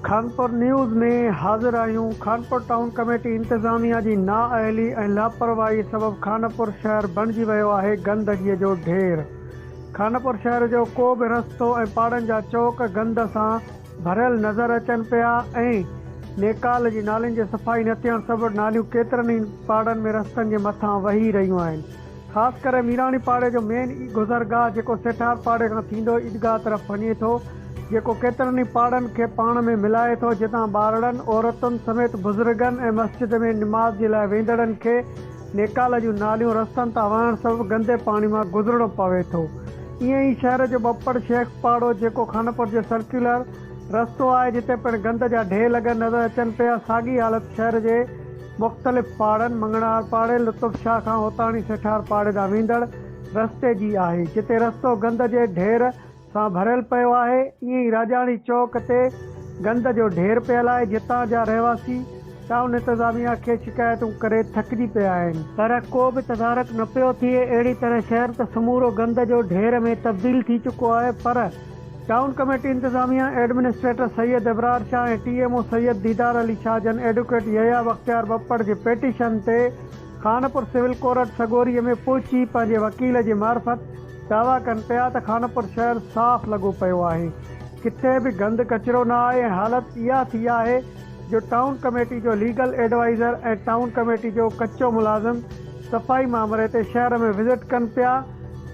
Khanpur news ۾ حاضر آهيون Khanpur town committee انتظاميا جي نااهلي ۽ لاپرواهي سبب خانپور شهر بڻجي ويو آهي گندگي جو ڍير خانپور شهر جو ڪو به رستو ۽ پاڙن جا چوڪ گند سان ڀريل نظر اچن پيا ۽ نيڪال جي نالين جي صفائي نه ٿيڻ سبب ناليون ڪيترن ئي پاڙن ۾ رستن جي مٿان وهي رهيون آهن خاص ڪري ميراڻي پاڙي جو مين گذرگاهه جيڪو سيٺار پاڙي کان ٿيندو عيدگاهه طرف وڃي ٿو جيڪو ڪيترن ئي پاڙن کي پاڻ ۾ ملائي ٿو جتان ٻارڙن، عورتن سميت بزرگن ۽ مسجد ۾ نماز جي لاء ويندڙن کي نيڪال جون ناليون رستن تان وهڻ سبب گندي پاڻي مان گذرڻو پوي ٿو ائين ئي شهر جو ٻپڙ شيخ پاڙو جيڪو خانپور جو سرڪيولر رستو آهي جتي پڻ گند جا ڍير لڳل نظر اچن پيا ساڳي حالت شهر جي مختلف پاڙن، مڱڻهار پاڙي، لطف شاهه کان هوتاڻي سيٺار پاڙي ڏانهن ويندڙ رستي جي آهي، جتي رستو گند جي ڍير سان ڀريل پيو آهي، ائين ئي راڄاڻي چوڪ تي گند جو ڍير پيل آهي، جتان جا رهواسي ٽائون انتظاميا کي شڪايتون ڪري ٿڪجي پيا آهن. پر ڪو به تدارڪ نه پيو ٿئي، اهڙي طرح شهر ته سمورو گند جو ڍير ۾ تبديل ٿي چڪو آهي، پر ٽائون ڪميٽي انتظاميا administrator Syed Abrar Shah ۽ T M O Syed Didar Ali Shah جن ايڊوڪيٽ يحيٰ بختيار ٻپڙ جي پيٽيشن تي خانپور سول ڪورٽ سڳوري ۾ پهچي پنهنجي وڪيل جي معرفت دعويٰ ڪن پيا ته خانپور شهر صاف لڳو پيو آهي ڪٿي به گند ڪچرو نه آهي ۽ حالت اها ٿي آهي جو ٽائون ڪميٽي جو ليگل ايڊوائيزر ۽ ٽائون ڪميٽي جو ڪچو ملازم صفائي مامري تي شهر ۾ وزٽ ڪن پيا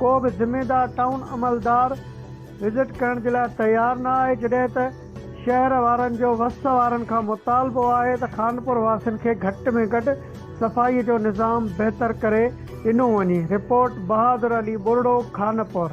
ڪو به ذميدار ٽائون عملدار وزٽ ڪرڻ جي لاء تيار نه آهي جڏهن ته شهر وارن جو وس وارن کان مطالبو آهي ته خانپور واسين کي گهٽ ۾ گهٽ صفائي جو نظام بهتر ڪري ڏنو وڃي رپورٽ بهادر علي ٻرڙو خانپور.